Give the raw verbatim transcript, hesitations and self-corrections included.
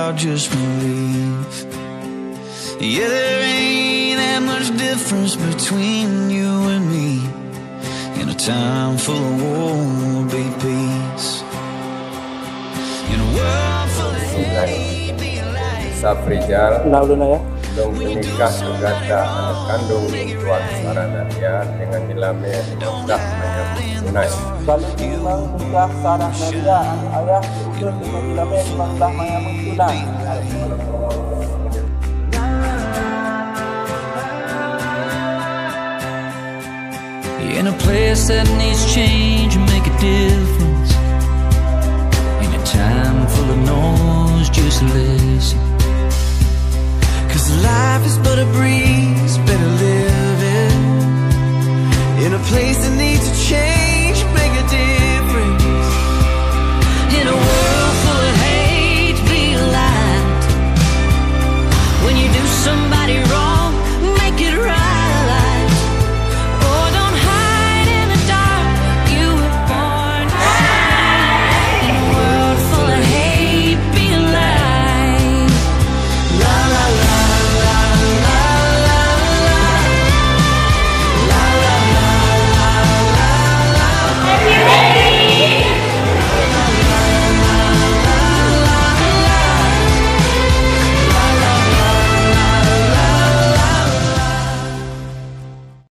I'll just believe. Yeah, there ain't that much difference between you and me. In a time full of war, will be peace. In a world full of hate, be a light. Safrizal, Nah, ulun ayah. Lôn peunikah keu gata aneuk kandông lôn tuan Sarah Nadia deungon Nilamé lôn nikah manyang tunai. Kali ini nikah Sarah Nadia aneuk ayah ulôn deungon Nilamé lôn nikah manyang tunai. In a place that needs change, make a difference. In a time full of noise, just listen. 'Cause life is but a breeze.